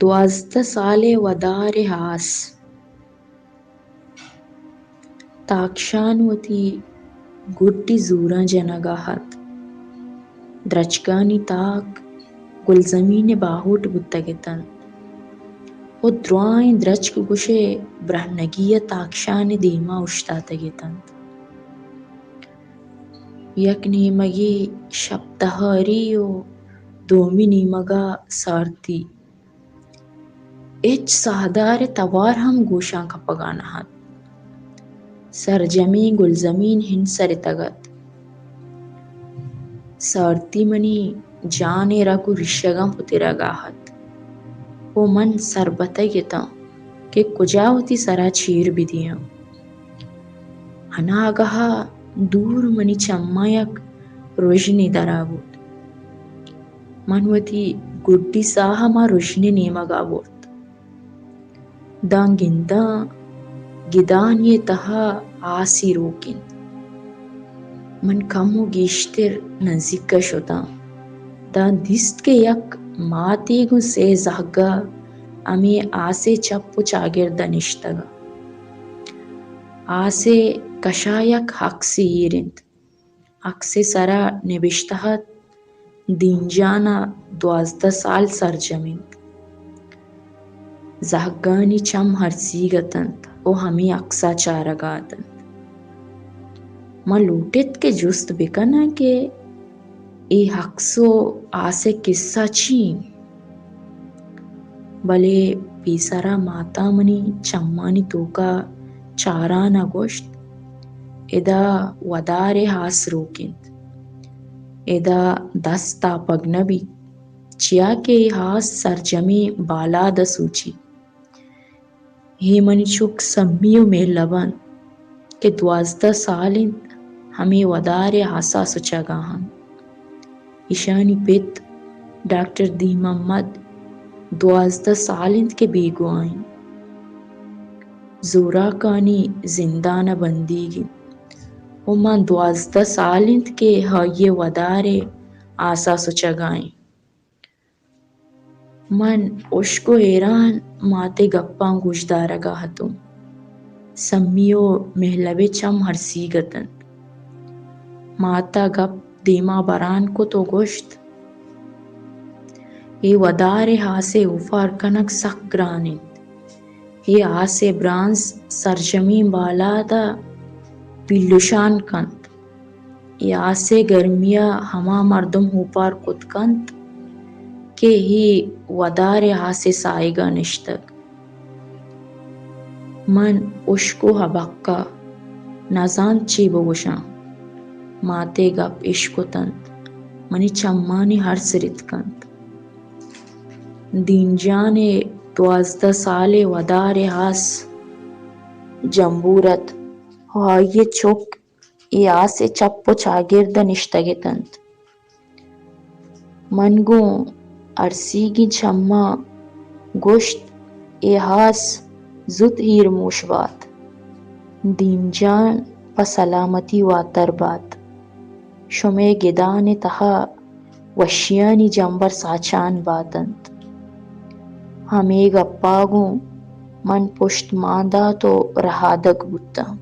دوازدہ سال ءِ ودار ءِ آس۔ تاکشان وتی گڈی زوراں جنگ ءَ ات۔ درچکانی تاک گلزمین ءِ باہوٹ بوتگ اتنت ءُ درائیں درچک گوشئے برہنگی ءَ تاکشان ءِ دیما اوشتاتگ اتنت۔ یک نیمگے شپ تہاری ءُ دومی نیمگ ءَ سارتی۔ ہچ ساہدار ءِ توار ہم گوشاں کپگ ءَ نہ ات۔ سرجمیں گلزمین ہنسرتگ ات۔ سارتی منی جان ءِ رگ ءُ ریشگاں پترگ ءَ ات ءُ من سربتگ اتاں کہ کجا وتی سرا چیر بدیاں۔ اناگہ ءَ دور منی چماں یک رژنے درا بوت۔ من وتی گڈی ساہ ہما رژنے نیمگ ءَ برت۔ داں گنداں گدانی ءِ تہا آسے روک انت۔ من کمو گیشتر نزیک ءَ شتاں۔ داں دیست کہ یک ماتے گوں سے زہگ ءَ ہمے آس ءِ چپ ءُ چاگرد ءَ نشتگ ءَ۔ آس ءِ کشا یک ہکسے ایر انت۔ ہکس ءِ سرا نبشتہ ات، دین جان ءَ دوازدہ سال سرجم انت۔ زہگانی چم ہرسیگ اتنت ءُ ہمے ہکس ءَ چارگ ءَ اتنت۔ من لوٹت کہ جست بکناں کہ اے ہکس ءُ آس ءِ کسہ چی انت؟ بلے پیسرا ماتا منی چمانی توکا چاران ءَ گوشت، ادا ودار ءِ آس روک انت۔ ادا دست تاپگ نہ بیت، چیا کہ اے آس سرجمیں بالاد ءَ سوچی۔ اے منی چک سمی ءُ مہلب انت کہ دوازدہ سال انت ہمے ودار ءِ آس ءَ سچگ ءَ انت۔ ایشانی پت ڈاکٹر دین محمد دوازدہ سال انت کہ بیگواہ انت۔ زوراکانی زندان ءَ بندیگ انت ءُ من دوازدہ سال انت کہ آئی ءِ ودار ءِ آس ءَ سچگ ءَ ایں۔ من ہشک ءُ حیران مات ءِ گپاں گوشدارگ ءَ اتوں۔ سمی ءُ مہلب ءِ چم ہرسیگ اتنت۔ مات ءَ گپ دیما بران کت ءُ گوشت، اے ودار ءِ آس ءِ اوپار کنگ سک گران انت۔ اے آس ءِ برانز سرجمیں بالاد ءَ پیلوشان کنت۔ اے آس ءِ گرمی ءَ ہما مردم اوپار کت کنت کہ اے ودار ءِ آس ءِ ساہگ ءَ نشتگ۔ من ہشک ءُ ہبکہ، نزانت چے بگوشاں۔ مات ءِ گپ اشکتنت، منی چمانی ہرس رتکنت۔ دین جان ءِ دوازدہ سال ءِ ودار ءِ آس جمبور ات ءُ آئی ءِ چک اے آس ءِ چپ ءُ چاگرد ءَ نشتگ اتنت۔ من گوں ارسیگیں چماں گوشت، اے آس زوت ہیرموش بات۔ دین جان پہ سلامتی واتر بات۔ شمئے گدان ءِ تہا وشیانی جمبر ساچان باتنت۔ ہمے گپا گوں من پشت مان دات ءُ رہادگ بوتاں۔